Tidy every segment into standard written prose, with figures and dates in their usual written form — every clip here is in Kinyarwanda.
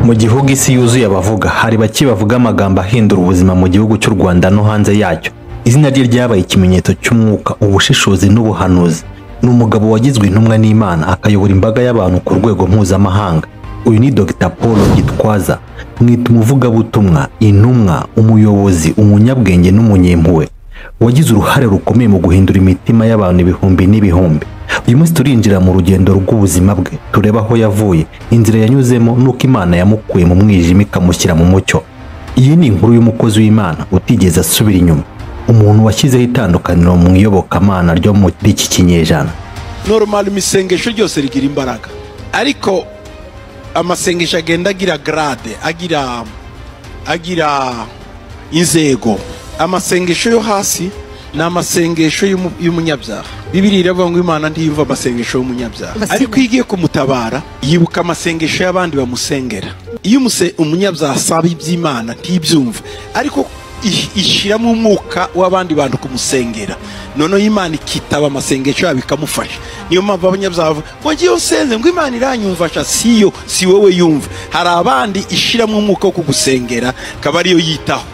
Mu gihugu isi yuzuye abavuga, hari bake bavuga amagambo ahindura ubuzima mu gihugu cy'u Rwanda no hanze yacyo. Izina rye ryabaye ikimenyetso cy'umwuka, ubushishozi n'ubuhanuzi. Ni umugabo wagizwe intumwa n'Imana, akayobora imbaga y'abantu ku rwego mpuzamahanga. Uyu ni Dr Paul Gitwaza, mwita umuvugabutumwa, intumwa, umuyobozi, umunyabwenge n'umunyempuhwe, wagize uruhare rukomeye mu guhindura imitima y'abantu ibihumbi n'ibihumbi. Uyu munsi turinjira mu rugendo rw'ubuzima bwe, tureba aho yavuye, inzira yanyuzemo n'uko Imana yamukuye mu mwijima ikamushyira mu mucyo. Iyi ni inkuru y'umukozi w'Imana utigeze asubira inyuma, umuntu washyizeho itandukaniro mu iyobokamana ryo muri iki kinyejana. Normal isengesho ryose rigira imbaraga, ariko amasengesho agenda agira grade, agira inzego. Amasengesho yo hasi ni amasengesho y'umunyabyaha. Bibiliya iravuga ngo Imana ntiyumva amasengesho y'umunyabyaha, ariko iyo igiye kumutabara yibuka amasengesho y'abandi bamusengera. Iyo umunyabyaha asaba iby'Imana ntibyumva, ariko ishyiramo umwuka w'abandi bantu kumusengera, noneho Imana ikitaba amasengesho yabo ikamufasha. Niyo mpamvu abanyabyaha bavuga ngo ngiye usenze ngo Imana iranyumvasha. Siyo, si wowe yumva, hari abandi ishyiramo umwuka wo kugusengera, akaba ariyo yitaho.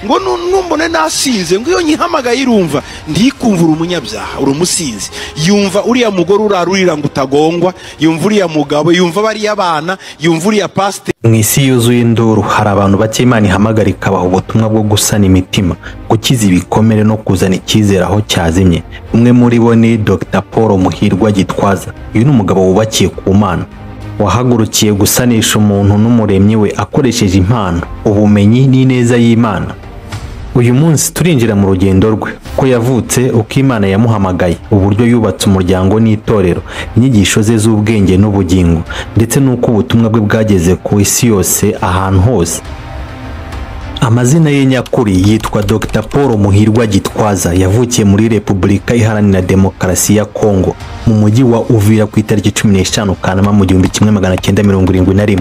Ngo numbone nasinze, ngo iyo nyihamagaye irumva. Ntikumvura umunyabyaha, uri umusinzi. Yumva uriya mugore urarurira ngo utagongwa, yumva uriya mugabo, yumva bariya bana, yumva uriya pasiteri. Mu isi yuzuye induru hari abantu bake Imana ihamagara ikabaha ubutumwa bwo gusana imitima, gukiza ibikomere no kuzana icyizere aho cyazimye. Umwe muri bo ni Dr Paul Muhirwa Gitwaza. Uyu ni umugabo wubakiye ku Mana, wahagurukiye gusanisha umuntu n'umuremyi we akoresheje impano, ubumenyi n'ineza y'Imana. Uyu munsi turinjira mu rugendo rwe, uko yavutse, uko Imana yamuhamagaye, uburyo yubatse umuryango n'itorero, inyigisho ze z'ubwenge n'ubugingo, ndetse n'uko ubutumwa bwe bwageze ku isi yose ahantu hose. Amazina ye nyakuri yitwa Dr Paul Muhirwa Gitwaza. Yavukiye muri Repubulika Iharanira Demokarasi ya Kongo mu mujyi wa Uvira ku itariki 15 Kanama mu 1971.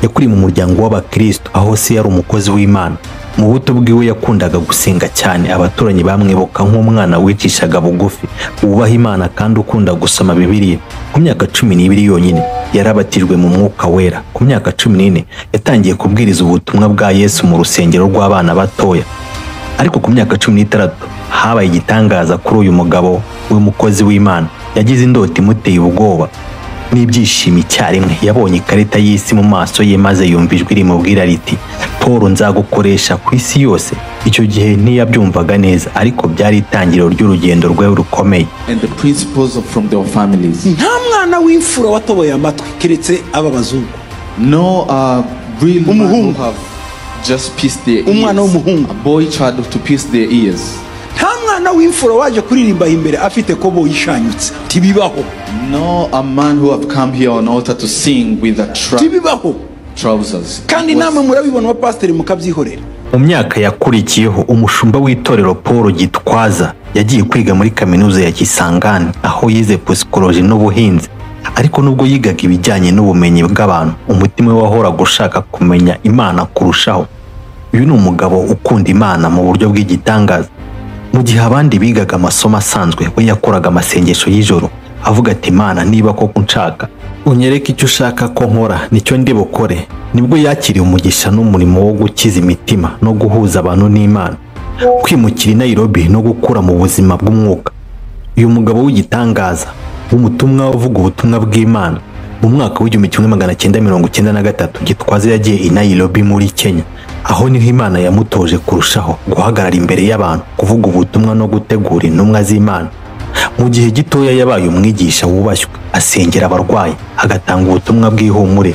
Yakuriye mu muryango w'Abakristo aho se yari umukozi w'Imana. Mu buto bwiwe yakundaga gusenga cyane, abaturanyi bamwibuka nk'umwana wicishaga bugufi, wubaha Imana kandi ukunda gusoma Bibiliya. Ku myaka 12 yonyine yarabatijwe mu mwuka wera. Ku myaka 14 yatangiye kubwiriza ubutumwa bwa Yesu mu rusengero rw'abana batoya. Ariko ku myaka 16 habaye igitangaza kuri uyu mugabo w'umukozi w'Imana. Yagize indoto imuteye ubwoba n'ibyishimo icyarimwe. Yabonye ikarita y'isi mu maso ye maze yumva ijwi rimubwira riti: Paul, nzagukoresha ku isi yose. Icyo gihe ntiyabyumvaga neza, ariko byari itangiriro ry'urugendo rwe rukomeye. And the principles from their families. Nta mwana w'imfura watoboye amatwi keretse aba bazungu. No real man who Umuhungu. have just pierced their ears. Umwana w'umuhungu. A boy child to pierce their ears. Nta mwana w'imfura waje kuririmba imbere afite kobo yishanyutse, ntibibaho. No a man who have come here on altar to sing with a Ntibibaho. trousers. Kandi namwe murabibona abapasiteri mukabyihorera. Mu myaka yakurikiyeho umushumba w'itorero Paul Gitwaza yagiye kwiga muri kaminuza ya Kisangani aho yize psychology n'ubuhinzi. Ariko nubwo yigaga ibijyanye n'ubumenyi bw'abantu, umutima we wahoraga ushaka kumenya Imana kurushaho. Uyu ni umugabo ukunda Imana mu buryo bw'igitangaza. Mu gihe abandi bigaga amasomo asanzwe, we yakoraga amasengesho y'ijoro avuga ati: Imana, niba koko unshaka, unyereke icyo ushaka ko nkora, nicyo ndi bukore. Nibwo yakiriye umugisha n'umurimo wo gukiza imitima no guhuza abantu n'Imana, kwimukira i Nairobi no gukura mu buzima bw'umwuka. Uyu mugabo w'igitangaza w'umutumwa uvuga ubutumwa bw'Imana, mu mwaka w'1993 Gitwaza yagiye i Nairobi muri Kenya. Aho niho Imana yamutoje kurushaho guhagarara imbere y'abantu, kuvuga ubutumwa no gutegura intumwa z'Imana. Mu gihe gitoya yabaye umwigisha wubashywe, asengera abarwayi, agatanga ubutumwa bw'ihumure.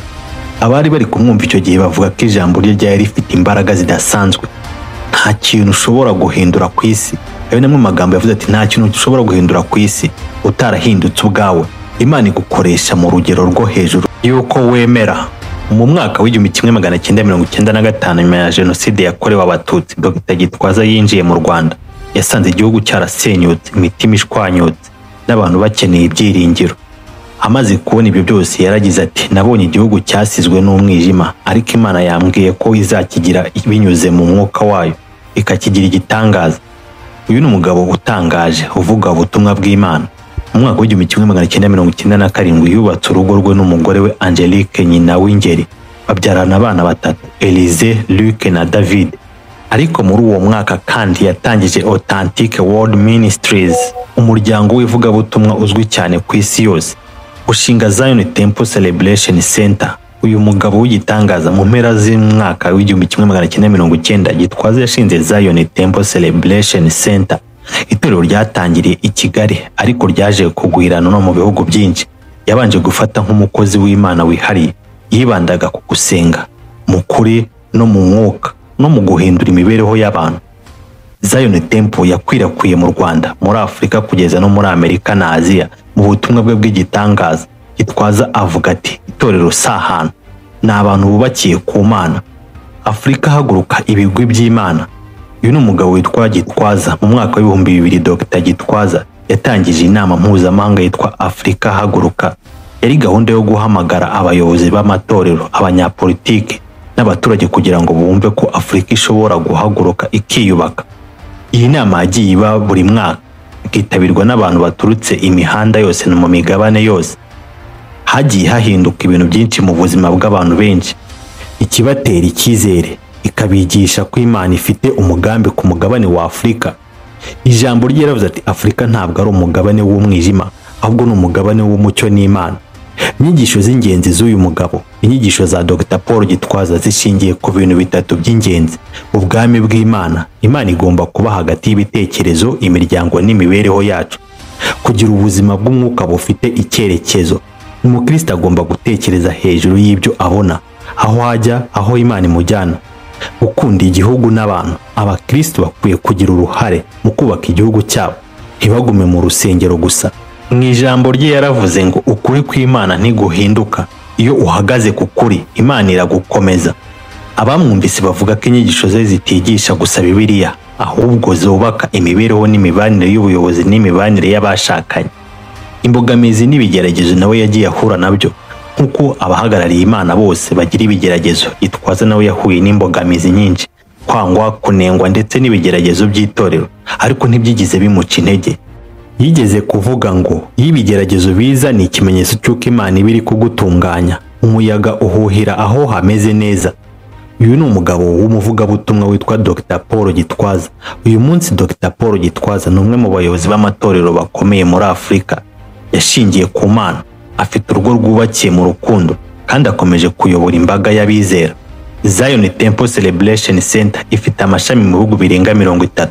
Abari bari kumwumva icyo gihe bavuga ko ijambo rye ryari rifite imbaraga zidasanzwe. Nta kintu ushobora guhindura ku isi. Ayo ni amwe mu magambo yavuze ati: nta kintu ushobora guhindura ku isi utarahindutse ubwawe. Imana igukoresha mu rugero rwo hejuru y'uko wemera. Mu mwaka w'1995 nyuma ya Jenoside yakorewe Abatutsi, Dr Gitwaza yinjiye mu Rwanda. Yasanze igihugu cyarasenyutse, imitima ishwanyutse, n'abantu bakeneye ibyiringiro. Amaze kubona ibyo byose yaragize ati: nabonye igihugu cyasizwe n'umwijima, ariko Imana yambwiye ko izakigira binyuze mu mwuka wayo, ikakigira igitangaza. Uyu ni umugabo utangaje uvuga ubutumwa bw'Imana. Mu mwaka w'1997 yubatse urugo rwe n'umugore we Angelique Nyina w'Ingeri. Babyarana abana batatu, Elise, Luc na David. Ariko muri uwo mwaka kandi yatangije Authentic World Ministries, umuryango w'ivugabutumwa uzwi cyane ku isi yose, ushinga Zion Temple Celebration Center. Uyu mugabo w'igitangaza, mu mpera z'umwaka w'1990, Gitwaza yashinze Zion Temple Celebration Center, itorero ryatangiriye i Kigali ariko ryaje kugwirana no mu bihugu byinshi. Yabanje gufata nk'umukozi w'Imana wihariye, yibandaga ku gusenga mu kuri no mu mwuka no mu guhindura imibereho y'abantu. Zion Temple yakwirakwiye mu Rwanda, muri Afurika, kugeza no muri Amerika na Aziya. Mu butumwa bwe bw'igitangaza, Gitwaza avuga ati: "Itorero si ahantu, ni abantu bubakiye ku Mana. Afurika, haguruka, ibigwi by'Imana." Uyu ni umugabo witwa Gitwaza. Mu mwaka w'2000, Dr Gitwaza yatangije inama mpuzamahanga yitwa Afurika Haguruka. Yari gahunda yo guhamagara abayobozi b'amatorero, abanyapolitike n'abaturage kugira ngo bumve ko Afurika ishobora guhaguruka ikiyubaka. Iyi nama yagiye iba buri mwaka, ikitabirwa n'abantu baturutse imihanda yose no mu migabane yose. Hagiye hahinduka ibintu byinshi mu buzima bw'abantu benshi, ikibatera icyizere, ikabigisha ko Imana ifite umugambi ku mugabane wa Afurika. Ijambo rye yaravuze ati: "Afurika ntabwo ari umugabane w'umwijima, ahubwo ni umugabane w'umucyo n'Imana." Inyigisho z'ingenzi z'uyu mugabo, inyigisho za Dr Paul Gitwaza, zishingiye ku bintu bitatu by'ingenzi: ubwami bw'Imana, Imana igomba kuba hagati y'ibitekerezo, imiryango n'imibereho yacu; kugira ubuzima bw'umwuka bufite icyerekezo, umukristo agomba gutekereza hejuru y'ibyo abona, aho ajya, aho Imana imujyana; gukunda igihugu n'abantu, abakristo bakwiye kugira uruhare mu kubaka igihugu cyabo, ntibagume mu rusengero gusa. Mu ijambo rye yaravuze ngo: "Ukuri kw'Imana ntiguhinduka. Iyo uhagaze ku kuri, Imana iragukomeza." Abamwumvise bavuga ko inyigisho ze zitigisha gusa Bibiliya, ahubwo zubaka imibereho n'imibanire y'ubuyobozi n'imibanire y'abashakanye. Imbogamizi n'ibigeragezo nawe yagiye ahura nabyo. Nk'uko abahagarariye Imana bose bagira ibigeragezo, Gitwaza nawe yahuye n'imbogamizi nyinshi, kwangwa, kunengwa ndetse n'ibigeragezo by'itorero, ariko ntibyigize bimuca intege. Yigeze kuvuga ngo: "Iyo ibigeragezo biza, ni ikimenyetso cy'uko Imana iba iri kugutunganya. Umuyaga uhuhira aho hameze neza." Uyu ni umugabo w'umuvugabutumwa witwa Dr Paul Gitwaza. Uyu munsi Dr Paul Gitwaza ni umwe mu bayobozi b'amatorero bakomeye muri Afurika. Yashingiye ku Mana, afite urugo rwubakiye mu rukundo, kandi akomeje kuyobora imbaga y'abizera. Zion Temple Celebration Center ifite amashami mu bihugu birenga 30,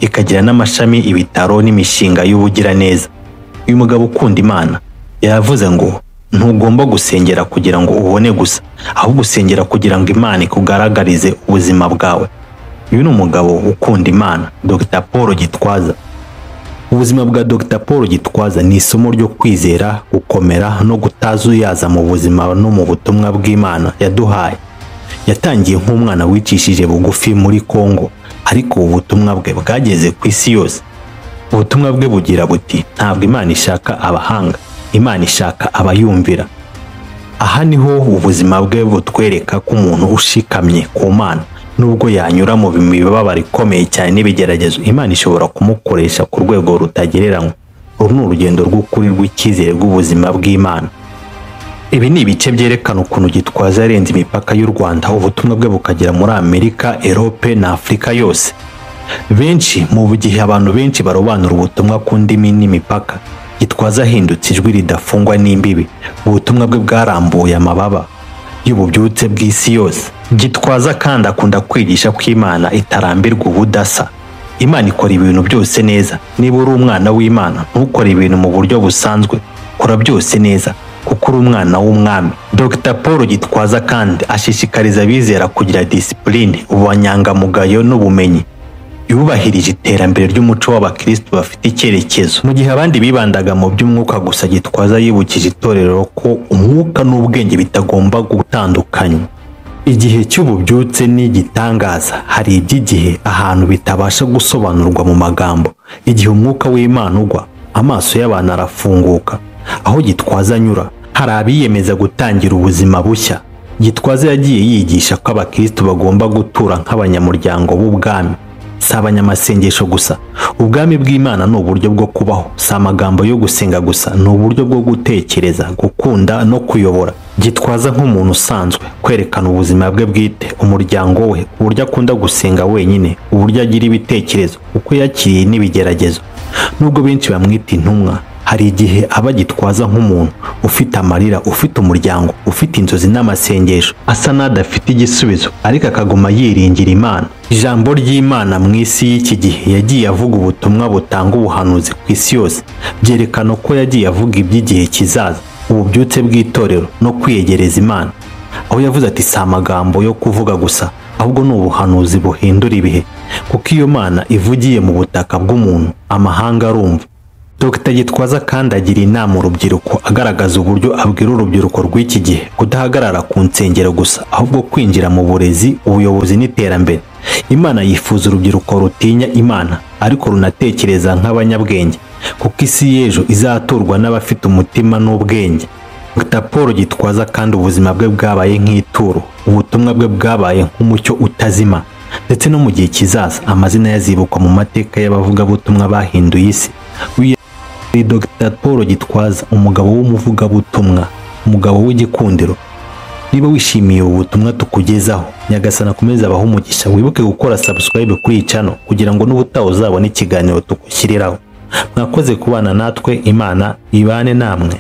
ikagira n'amashami, ibitaro n'imishinga y'ubugiraneza. Uyu mugabo ukunda Imana yavuze ngo: "Ntugomba gusengera kugira ngo ubone gusa, ahubwo usengera kugira ngo Imana ikugaragarize ubuzima bwawe." Uyu ni umugabo ukunda Imana, Dr Paul Gitwaza. Ubuzima bwa Dr Paul Gitwaza ni isomo ryo kwizera, gukomera no kutazuyaza mu buzima no mu butumwa bw'Imana yaduhaye. Yatangiye nk'umwana wicishije bugufi muri Kongo, ariko ubu butumwa bwe bwageze ku isi yose. Ubutumwa bwe bugira buti: "Ntabwo Imana ishaka abahanga, Imana ishaka abayumvira." Aha niho ubuzima bwe butwereka ko umuntu ushikamye ku Mana, nubwo yanyura mu mibabaro ikomeye cyane n'ibigeragezo, Imana ishobora kumukoresha ku rwego rutagereranywa. Uru ni urugendo rw'ukuri rw'icyizere rw'ubuzima bw'Imana. Ibi ni ibice byerekana ukuntu Gitwaza yarenze imipaka y'u Rwanda, ubutumwa bwe bukagera muri Amerika, Europe na Afurika yose. Benshi mu gihe abantu benshi barobanura ubutumwa ku ndimi n'imipaka, Gitwaza ahindutse ijwi ridafungwa n'imbibi. Ubutumwa bwe bwarambuye amababa y'ububyutse bw'isi yose. Gitwaza kandi akunda kwigisha ko Imana itarambirwa ubudasa. Imana ikora ibintu byose neza. Niba uri umwana w'Imana, ntukore ibintu mu buryo busanzwe, kora byose neza kuko uri umwana w'umwami. Dr Paul Gitwaza kandi ashishikariza abizera kugira disipurine, ubunyangamugayo n'ubumenyi. Yubahirije iterambere ry'umuco w'abakristo bafite icyerekezo. Mu gihe abandi bibandaga mu by'umwuka gusa, Gitwaza yibukije itorero ko umwuka n'ubwenge bitagomba gutandukanywa. Igihe cy'ububyutse ni igitangaza. Hari iby'igihe ahantu bitabasha gusobanurwa mu magambo. Igihe umwuka w'Imana ugwa, amaso y'abantu arafunguka. Aho Gitwaza anyura, hari abiyemeza gutangira ubuzima bushya. Gitwaza yagiye yigisha ko abakristo bagomba gutura nk'abanyamuryango b'ubwami, si abanyamasengesho gusa. Ubwami bw'Imana ni uburyo bwo kubaho, si amagambo yo gusenga gusa, ni uburyo bwo gutekereza, gukunda no kuyobora. Gitwaza nk'umuntu usanzwe, kwerekana ubuzima bwe bwite, umuryango we, uburyo akunda gusenga wenyine, uburyo agira ibitekerezo, uko yakiriye n'ibigeragezo. Nubwo benshi bamwita intumwa, hari igihe aba Gitwaza nk'umuntu ufite amarira, ufite umuryango, ufite inzozi n'amasengesho, asa n'adafite igisubizo, ariko akaguma yiringira Imana. Ijambo ry'Imana mu isi y'iki gihe yagiye avuga ubutumwa butanga ubuhanuzi ku isi yose, byerekana ko yagiye avuga iby'igihe kizaza, ububyutse bw'itorero no kwiyegereza Imana. Aho yavuze ati si amagambo yo kuvuga gusa, ahubwo ni ubuhanuzi buhindura ibihe, kuko iyo Mana ivugiye mu butaka bw'umuntu, amahanga arumva. Dr Gitwaza kandi agira inama urubyiruko, agaragaza uburyo abwira urubyiruko rw'iki gihe kudahagarara ku nsengero gusa, ahubwo kwinjira mu burezi, ubuyobozi n'iterambere. Imana yifuza urubyiruko rutinya Imana, ariko runatekereza nk'abanyabwenge, kuko isi y'ejo izaturwa n'abafite umutima n'ubwenge. Dr Paul Gitwaza kandi ubuzima bwe bwabaye nk'ituro, ubutumwa bwe bwabaye nk'umucyo utazima, ndetse no mu gihe kizaza amazina ye azibukwa mu mateka y'abavugabutumwa bahinduye isi. Dr Paul Gitwaza, umugabo w'umuvugabutumwa, umugabo w'igikundiro. Niba wishimiye ubu butumwa tukugezaho, Nyagasani akomeze abahe umugisha. Wibuke gukora subscribe kuri iyi channel kugira ngo n'ubutaha uzabone ikiganiro tugushyiriraho. Mwakoze kubana natwe, Imana ibane namwe.